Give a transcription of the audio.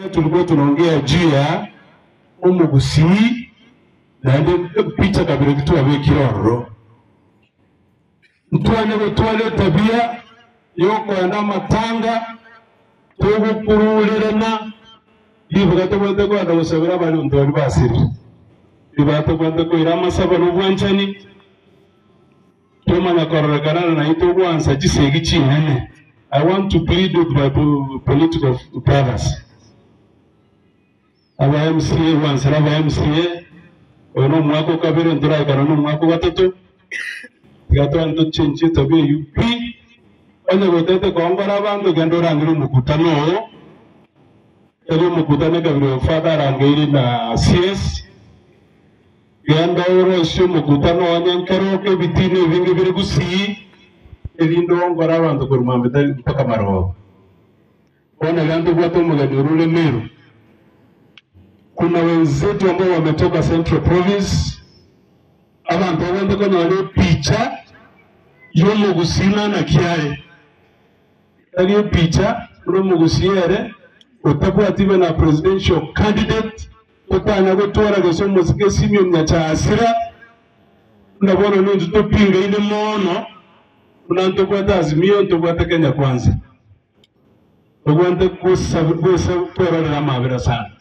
Tulikuwa tunaongea juu ya omogusii naende epicha kabere ki twabekire ororo. Ntwanye gotwara etabia yokoenda amatanga togokururerana ribaga tobwate kogenda gosabera abaronto baria basirire. Ribaga tobwate koira amasabo na obwanchani Tomanya kororekana na naintwe gwansa chisegi chinene. I want to plead with my political brothers. Aba MCA gwansera aba MCA, oyo nomwaka okabere ntoraikana nomwaka ogatato, tiga tware tochenchie etabia eyio pi. Onye gotete koongora abanto genda orangere omokutano oo, tari omokutano ekabira oyo father arangeire na CS. Genda orosie omokutano onye nkeroka ebitiina ebinge bire gusii, erinde oongore abanto korwa mambia mpaka marogoba. Bono iga ntobwate omogeni orure Meru. Kuna wenzetu ambao wametoka Central Province, abanto babwenerete konyora epicha y'omogusii nana ki are. Tari epicha buna omogusii ere otabwati ibe na presidential candidate Totanya gotwara gose omosike Simeon Nyachaasira, buna bono nintwe topingaine mono, buna ntobwate Azimio, ntobwate Kenya Kwanza. Tobwate kwerorera amabera sana.